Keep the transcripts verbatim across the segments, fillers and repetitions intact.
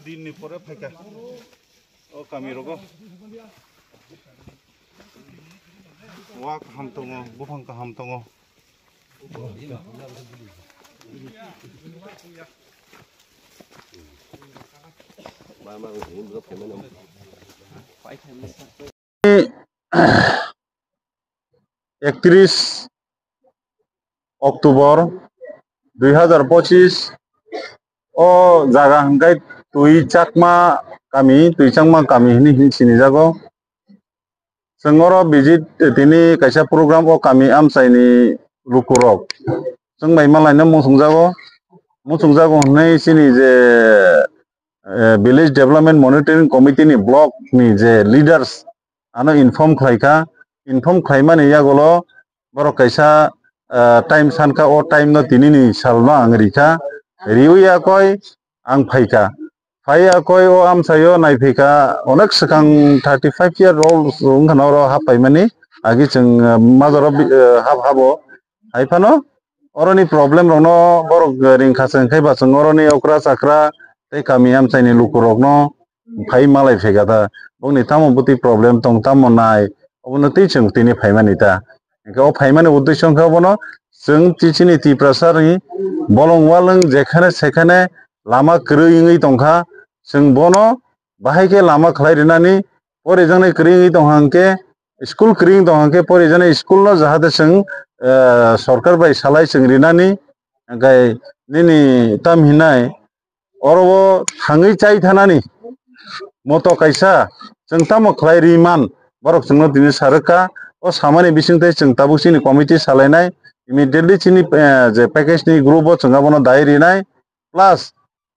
Dinni pore phaikha. O kami rogo. Wa kaham tongo, buphang kaham tongo. Ektris October dui hazar pochis o jaga hwnkhe Twi Chakma kami, Twi Chakma kami hwnwi hin sinijago. Chwng oro visit tini kaisa program o kami amchaini lukurok. Chwng bai malaino muchungjago, muchungjago hwnwi chini je, eh, Village Development Monitoring Committee ni block ni je leaders ano inform khlaikha, inform khlaimani yagulo borok kaisa, ah, time sankha, o time no tinini salno ang rikha, riwi yakoi ang phaikha. Phai yakoi o amchaio naiphaikha, onek swkang thirty five year old wngkha na oro hap paimani, agi chwng, ah, majoro bi-, ah, hap habo. Hai phano oroni problem rokno borok ringkha se, hwnkhe ba chwng oroni okra chakra tei kami amchaini lukurokno phai malai phaikha ta. Bongni tamo bwtwi problem tong, tamo nai, obono twi chwng tini phaimani ta. Hwnkhe o phaimani uddesho wngkha obono, chwng chi-, chini Tiprasani bolong walwng jekhane sekhane lama kwrwi wngwi tongkha, chwng bono bahai khe lama khlai rinani, porijaknai kwrwi wngwi tongkha hwnkhe, school kwrwi wngwi tongkha hwnkhe, porijaknai school no jahate chwng, eh, sorkar bai salai chwng rinani, hwnkhe nini tam hinai oro o thangwi chai thanani moto kaisa chwng tamo khlai ri man, borok chwngno tini sarwkha. O samani bisingtwi chwng tabuk chini committee salainai, immediately chini, eh, je package ni group o chwng abono dai rinai, plus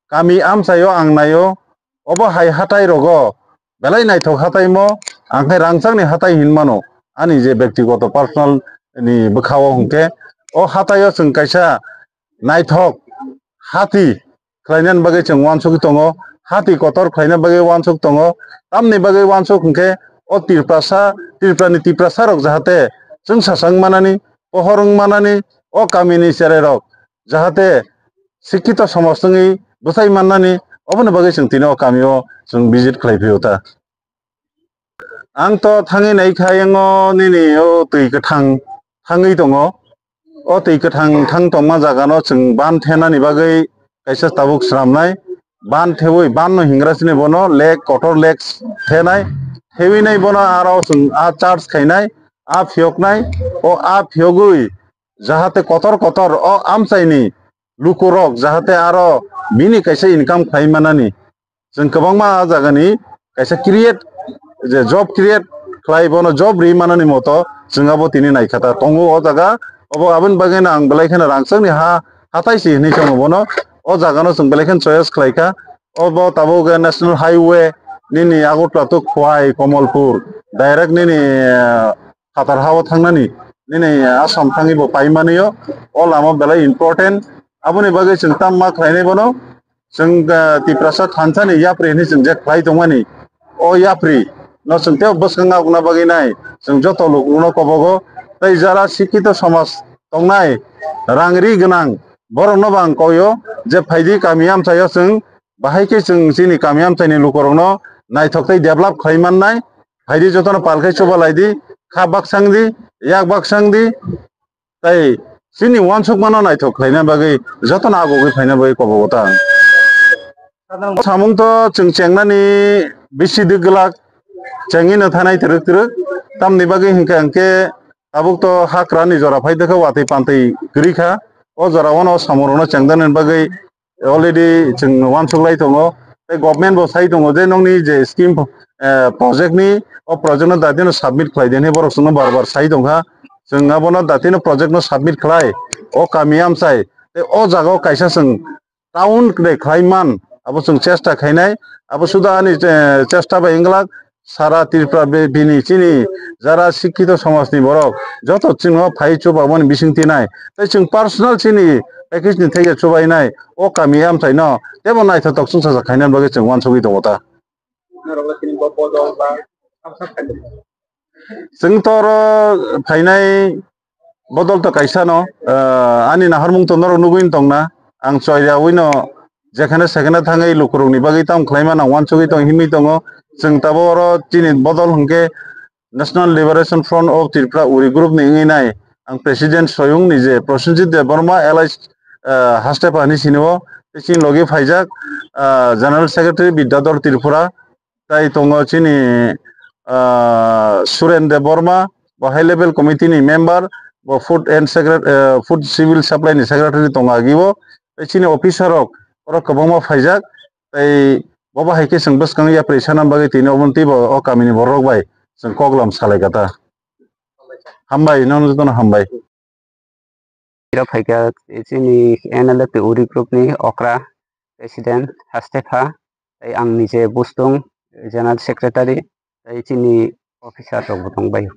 kami amchaio ang naio, obo hai hatai rogo belai naithok hataimo, ang khe rangchakni hatai hinmano, ani je bektigoto personal ni bwkhao hwnkhe o hataio chwng kaisa naithok hati khlainani bagwi chwng uansugwi tongo, hati kotor khlaina bagwi uansuk tongo, tamni bagwi uansuk hwnkhe o Tiprasa, Tiprani Tiprasa rok jahate chwngsacha wng manani, pohor wng manani, o kamini cherai rok jahate sikkito somaj wngwi bwchai mannani, oboni bagwi chwng tini o kamio chwng visit khlai phio ta. Ang to thangwi nai kha, yango nini o twi kwthang thangwi tongo. O twi kwthang thang tongma jagano chwng ban thenani bagwi kaisa tabuk swnamnai. Ban thewi, ban no hingra sini bono lake, kotor lake thenai. Thewi nai bono aro chwng a charge khainai, a phiyoknai, o a phiyogwi jahate kotor kotor o amchaini lukurok jahate aro bini kaisa income khlai manani. Chwng kwbangma a jagani kaisa create, je job create khlai, bono job ri manani moto chwng abo tini naikha ta tongo o jaga. Obo aboni bagwi no ang belai kheno rangchakni ha, hatai si hinwi chongo bono. O jagano chwng belai kheno choice khlai kha. Obo tabuk National Highway nini Agartala to Khowai, Kamalpur, direct nini, eh, phatar ha-o thangnani, nini Assam thangwi bo paimani o, o lama belai important. Aboni bagwi chwng tamma khlainai bono, chwng, ah, Tiprasa thansa ni yapri hinwi chwng je khlai tongmani, o yapri no chwng tei bwskang abuna bagwi nai, chwng joto lukurokno kobogo, tei jara sikkito somaj tongnai, rang ri gwnang borokno bo ang koio je phaidi kami amchaio chwng bahai khe chwng chini kami amchaini lukurokno naithok tei develop khlai mannai. Phaidi jotono pal khai chuba lai di, kha baksang di, yak baksang di, tei chini uansukmano naithok khlaina bagwi jotono agogwi phaina bagwi kobogo ta ang. Samung to chwng chengnani bisi dwk glak, chengwi no thanai twrwk twrwk, tamni bagwi hinkhe hinkhe tabuk to hakrani jora phai dwkha watwi pantwi kwrwi kha, o jora o no samung rokno chengdani bagwi already chwng uansuk lai tongo, tei government bo sai tongo je nokni je scheme, eh, project ni, o project no datino submit khlai di hinwi borok chwngno bar bar sai tongkha. Chwng abono datino project no submit khlai, o kami amchai tei o jaga o kaisa chwng town de khlai man, abo chwng chesta khainai. Abo suda ani, eh, chesta bai wng glak, sara Tripura be-, bini chini jara sikkito somajni borok joto chwngno phai chubamani bising tinai. Tei chwng personal chini package ni thaiya chubainai o kami amchaino tebo naithotok chwngsacha khaina bagwi chwng uansugwi tongo ta. Chwng to oro phainai bodol to kaisa no, ah, ani naharmung to norok nugwi tongna. Ang choiyawi no jekhane sekhane thangwi lukurokni bagwi tamo khlaima nang uansugwi tong hinwi tongo. Chwng tabuk oro chini bodol hwnkhe National Liberation Front of Tripura Uri Group ni wngwi nai ang President Soyung ni je Prosenjit Debbarma alias, ah, Hastepa hinwi sinio, tei chini logi phaijak, ah, General Secretary Bidyadhor Tripura, tai tongo chini, ah, Suren Debbarma, bo High Level Committee ni member, bo Food and Secret-, ah, Food Civil Supply ni Secretary tongo agio, tei chini officer rok oro kwbangma phaijak, tei bo bahai khe chwng bwskang yapri sana bagwi tini obo twibo o kamini borok bai chwng koklam salai kha ta. Hambai, nono jotono hambai. Ira phaikha chini N L F T Uri Group ni okra President Hastepha, tei ang nije Bustung General Secretary, tei chini officer rok bo tongbai.